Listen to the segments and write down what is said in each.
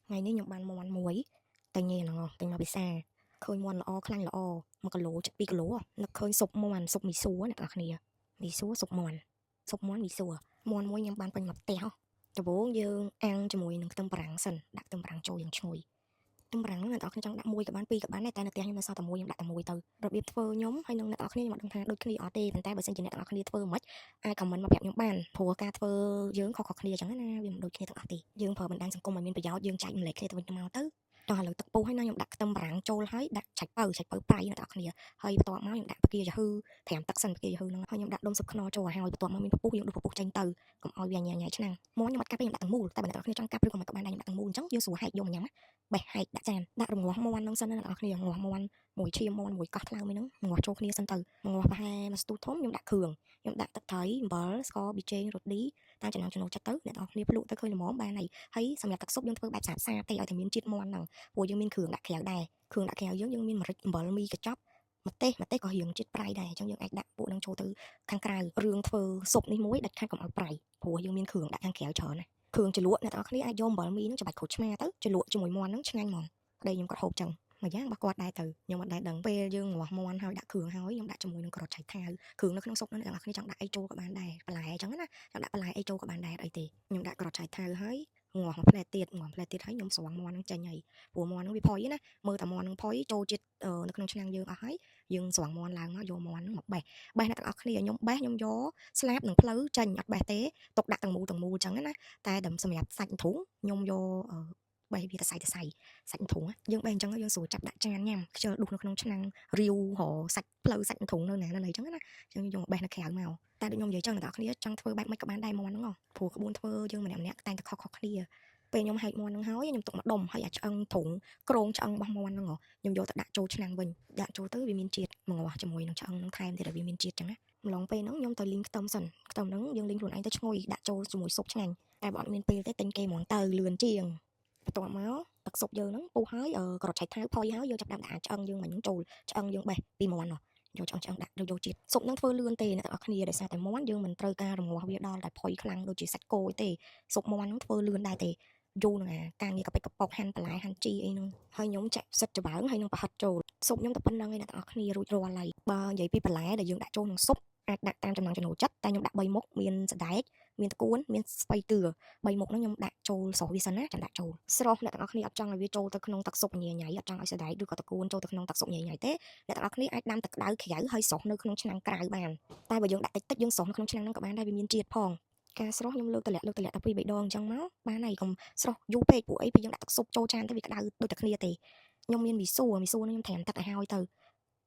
ថ្ងៃនេះខ្ញុំបានមាន់មួយតែញ៉េហ្នឹងទិញមកពិសាឃើញមាន់ល្អខ្លាញ់ល្អ1គីឡូជិត2គីឡូនឹកឃើញស៊ុបមាន់ស៊ុបមីសួរអ្នកទាំងអស់គ្នាមីសួរស៊ុបមាន់ស៊ុបមាន់មីសួរមាន់មួយញ៉ាំបានពេញមួយផ្ទះហ៎ដំបូងយើងអាំងជាមួយនឹងខ្ទឹមបារាំងសិនដាក់ខ្ទឹមបារាំងចូលយ៉ាងឈ្ងុយខ្ទឹមបារាំងហ្នឹងអ្នកទាំងអស់គ្នាចង់ដាក់មួយក៏បានពីរក៏បានដែរតែនៅផ្ទះខ្ញុំនៅសល់តែមួយខ្ញុំដាក់តែមួយទៅរបៀបធ្វើខ្ញុំហើយនឹងអ្នកទាំងអស់គ្នាខ្ញុំអត់ដឹងថាដូចគ្នាអត់ទេប៉ុន្តែបើសិនជាអ្នកទាំងអស់គ្នាធ្វើមិនអាច comment មកប្រាប់ខ្ញុំបានព្រោះការធ្វើយើងខុសៗគ្នាអញ្ចឹងណាវាមិនដូចគ្នាទាំងអស់ទេយើងប្រើបណ្ដាញសង្គមឲ្យមានប្រយោជន៍យើងចែករំលែកគ្នាទៅវិញទៅមកទៅដល់ឥឡូវទឹកពុះហើយណាខ្ញុំដាក់ខ្ទឹមបារាំងចូលហើយដាក់ឆៃប៉ូវឆៃប៉ូវប្រៃអ្នកទាំងអស់គ្នាហើយបន្ទាប់មកខ្ញុំដាក់ផ្គាចាហឺត្រាំទឹកសិនផ្គាចាហឺហ្នឹងហើយខ្ញុំដាក់ដុំស៊ុបខ្នុរចូលឲ្យហើយបន្ទាប់មកមានពពុះយើងដុសពពុះចេញទៅកុំឲ្យវាញ៉ៃញ៉ៃឆ្នាំងមាន់ខ្ញុំអត់កាប់ទេខ្ញុំដាក់ទាំងមូលតែបើអ្នកទាំងអស់គ្នាចង់កាប់ឬក៏មិនក៏បានដែរខ្ញុំដាក់ទាំងមូលអញ្ចឹងយើងស្រួលហែកយកមកញ៉ាំបេះហែកដាក់ចានដាក់រងាស់មាន់ហ្នឹងសិនណាអ្នកទាំងអស់គ្នារងាស់មាន់មួយឈាមមាន់មួយកោះថ្លើមហ្នឹងរងាស់ចូលគ្នាសិនទៅរងាស់ប្រហែលមួយស្ទូចធំខ្ញុំដាក់គ្រឿងខ្ញុំដាក់ទឹកត្រីអំបិលស្ករប៊ីចេងរ៉ូឌីតាមចំណង់ចំណូលចិត្តទៅអ្នកទាំងអស់គ្នាភ្លក់ទៅឃើញល្មមបានហើយហើយសម្រាប់ទឹកស៊ុបយើងធ្វើបែបសាបសាបទេឲ្យតែមានជាតិមាន់ហ្នឹងព្រោះយើងមានគ្រឿងដាក់ក្រៅដែរគ្រឿងដាក់ក្រៅយើងយើងមានម្រេចអំបិលមីកញ្ចប់ម្ទេសម្ទេសក៏រៀងជាតិប្រៃដែរអញ្ចឹងយើងអាចដាក់ពួកហ្នឹងចូលទៅខាងក្រៅរឿងធ្វើស៊ុបនេះមួយដាច់ខាតកុំឲ្យប្រៃព្រោះយើងមានគ្រឿងដាក់ខាងក្រៅច្រើនណាគ្រឿងជ្រលក់អ្នកទាំងអស់គ្នាអាចយកអំបិលមីហ្នឹងច្បាច់ក្រូចឆ្មាទៅជ្រលក់ជាមួយមាន់ហ្នឹងឆ្ងាញ់ហ្មងប្តីខ្ញុំគាត់ហូបចឹងមួយយ៉ាងរបស់គាត់ដែរទៅខ្ញុំអត់ដែរដឹងពេលយើងងាស់មាន់ហើយដាក់គ្រឿងហើយខ្ញុំដាក់ជាមួយនឹងការ៉ុតឆៃថាវគ្រឿងនៅក្នុងស៊ុបហ្នឹងអ្នកទាំងអស់គ្នាចង់ដាក់អីចូលក៏បានដែរបន្លែអញ្ចឹងណាចង់ដាក់បន្លែអីចូលក៏បានដែរអីទេខ្ញុំដាក់ការ៉ុតឆៃថាវហើយងាស់មួយផ្លែទៀតងាស់ផ្លែទៀតហើយខ្ញុំស្រង់មាន់ហ្នឹងចេញហើយព្រោះមាន់ហ្នឹងវាផុយណាមើលតែមាន់ហ្នឹងផុយចូលជាតិនៅក្នុងឆ្នាំងយើងអស់ហើយយើងស្រង់មាន់ឡើងមកយកមាន់ហ្នឹងមកបេះបេះអ្នកទាំងអស់គ្នាខ្ញុំបេះខ្ញុំយកស្លាបនិងភ្លៅចេញអត់បេះទេទុកដាក់ទាំងមូលទាំងមូលអញ្ចឹងណាតែដើម្បីសម្រាប់សាច់ទ្រូងខ្ញុំយកបេះវាទៅសៃទៅសៃសាច់ទ្រូងយើងបេះអញ្ចឹងយើងស្រួលចាប់ដាក់ចានញ៉ាំខ្ជិលដុសនៅក្នុងឆ្នាំងរាវរសាច់ភ្លៅសាច់ទ្រូងនៅណានៅណីអញ្ចឹងណាអញ្ចឹងយកមកបេះនៅក្រៅមកតែដូចខ្ញុំនិយាយចឹងអ្នកទាំងអស់គ្នាចង់ធ្វើបែបម៉េចក៏បានដែរមាន់ហ្នឹងព្រោះក្បួនធ្វើយើងម្នាក់ម្នាក់តែងតែខុសៗគ្នាពេលខ្ញុំហែកមាន់ហ្នឹងហើយខ្ញុំទុកមកដុំហើយអាឆ្អឹងទ្រូងក្រងឆ្អឹងរបស់មាន់ហ្នឹងខ្ញុំយកទៅដាក់ចូលឆ្នាំងវិញដាក់ចូលទៅវាមានជាតិមងាស់ជាមួយនឹងឆ្អឹងហ្នឹងថែមទៀតឲ្យវាមានជាតិចឹងណាម្លងពេលហ្នឹងខ្ញុំទៅលីងខ្ទឹមសិនខ្ទឹមហ្នឹងយើងលីងខ្លួនឯងទៅឈ្ងុយដាក់ចូលជាមួយស៊ុបឆ្ងាញ់តែបើអត់មានពេលទេទិញគេហ្មងទៅលឿនជាងបន្ទាប់មកទឹកស៊ុបយើងហ្នឹងពុះហើយការ៉ុតឆៃថាវផុយហើយយើងចាប់ដើមដាក់ឆ្អឹងយើងមិញហ្នឹងចូលឆ្អឹងយើងបេះពីមាន់នោះយកឆ្អឹងឆ្អឹងដាក់យកជាតិស៊ុបហ្នឹងធ្វើលឿនទេអ្នកទាំងអស់គ្នាដោយសារតែមាន់យើងមិនត្រូវការរងាស់វាដល់តែផុយខ្លាំងដូចជាសាច់គោទេស៊ុបមាន់ហ្នឹងធ្វើលឿនដែរទេយូរនឹងអាការងារកប៉ិចកប៉ុកហាន់បន្លែហាន់ជីអីហ្នឹងហើយខ្ញុំចាក់ផ្សិតច្បើងហើយនឹងប្រហិតចូលស៊ុបខ្ញុំតែប៉ុណ្្នឹងឯងអ្នកទាំងអស់គ្នារួចរាល់ហើយបើនិយាយពីបន្លែដែលយើងដាក់ចូលក្នុងស៊ុបអាចដាក់តាមចំណង់ចំណូលចិត្តតែខ្ញុំដាក់3មុខមានសណ្ដែកមានត្រកួនមានស្ពៃតឿ3មុខហ្នឹងខ្ញុំដាក់ចូលស្រុះវាសិនណាចាំដាក់ចូលស្រុះអ្នកទាំងអស់គ្នាអត់ចង់ឲ្យវាចូលទៅក្នុងទឹកស៊ុបញ៉ៃញ៉ៃអត់ចង់ឲ្យសណ្ដែកឬក៏ត្រកួនចូលទៅក្នុងទឹកស៊ុបញ៉ៃញ៉ៃទេអ្នកទាំងអស់គ្នាអាចដាំទឹកក្តៅក្រៅហើយស្រុះនៅក្នុងឆ្នាំងក្រៅបានតែបើយើងដាក់តិចតិចយើងស្រុះនៅក្នុងឆ្នាំងហ្នឹងក៏បានដែរវាមានជាតិផងការស្រុះខ្ញុំលើកតម្លាក់លើកតម្លាក់តែពីរបីដងអញ្ចឹងមកបានហើយកុំស្រុះយូរពេកព្រោះអីពេលយើងដាក់ទឹកស៊ុបចូលចានទៅវាក្តៅដូចតែគ្នាទេខ្ញុំមានមីសួរមីសួរហ្នឹងខ្ញុំត្រាំទឹកឲ្យហើយទៅ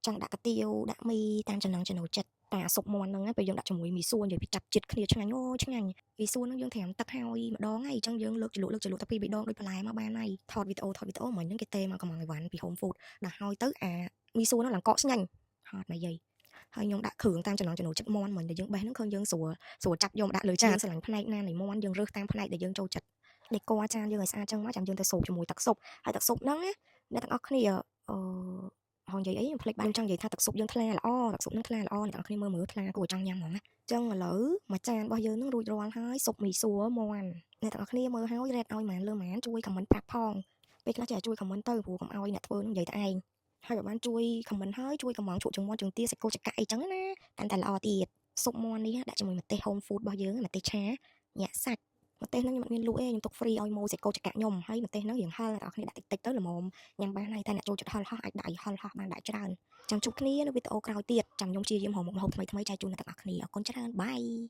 ចង់ដាក់កាទៀវដាក់មីតាមចំណង់ចំណូលចិត្តតែអាស៊ុបមាន់ហ្នឹងពេលយើងដាក់ជាមួយមីសួរនិយាយពីចាប់ជាតិគ្នាឆ្ងាញ់អូឆ្ងាញ់មីសួរហ្នឹងយើងត្រាំទឹកហើយម្ដងហើយអញ្ចឹងយើងលើកជ្រលក់លើកជ្រលក់តែពីរបីដងដូចបន្លែមកបានហើយថតវីដេអូថតវីដេអូមិញហ្នឹងគេទេមកកំងអីវ៉ាន់ពី Home Food ដល់ហើយទៅអាមីសួរហ្នឹងឡើងកកស្ញាញ់ហត់មកយាយហើយខ្ញុំដាក់គ្រឿងតាមចំណង់ចំណូលចិត្តមាន់មិញដែលយើងបេះហ្នឹងឃើញយើងស្រួលស្រួលចាប់យកមកដាក់លើចានស្រឡាញ់ផ្នែកណានៃមាន់យើងរើសតាមផ្នែកដែលយើងចូលចិត្តដេកចានយើងឲ្យស្អាតចឹងមកចាំយើងទៅស៊ូបជាមួយទឹកស៊ុបហើយទឹកស៊ុបហ្នឹងណាអ្នកទាំងអស់គ្នាអឺហងនិយាយអីខ្ញុំភ្លេចបាត់ខ្ញុំចង់និយាយថាទឹកស៊ុបយើងថ្លាល្អទឹកស៊ុបហ្នឹងថ្លាល្អអ្នកទាំងអស់គ្នាមើលមើលថ្លាគួរចង់ញ៉ាំហ្មងណាចឹងឥឡូវមួយចានរបស់យើងហ្នឹងរួចរាល់ហើយស៊ុបមីសួរមាន់អ្នកទាំងអស់គ្នាមើលហើយ rate ឲ្យប៉ុន្មានលើប៉ុន្មានជួយ comment ប្រាប់ផងពេលខ្លះចេះជួយ comment ទៅព្រោះកុំឲ្យអ្នកធ្វើហ្នឹងនិយាយតែឯងហើយបើបានជួយ comment ហើយជួយកំងជ្រក់ជើងមាន់ជើងទាសាច់គោចកាអីចឹងណាកាន់តែល្អទៀតស៊ុបមាន់នេះដាក់ជាមួយម្ទេស Home Food របស់យើងម្ទេសឆាញាក់សាច់ម្ទេសហ្នឹងខ្ញុំអត់មានលក់ទេខ្ញុំទុក free ឲ្យម៉ូសាច់គោចកាខ្ញុំហើយម្ទេសហ្នឹងរៀងហឹរអ្នកទាំងអស់គ្នាដាក់តិចតិចទៅល្មមញ៉ាំបានហើយតែអ្នកចូលចិត្តហឹរហោះអាចដាក់ឲ្យហឹរហោះបានដាក់ច្រើនចាំជួបគ្នានៅវីដេអូក្រោយទៀតចាំខ្ញុំព្យាយាមរកមុខម្ហូបថ្មីៗចែកជូនអ្នកទាំងអស់គ្នាអរគុណច្រើន bye.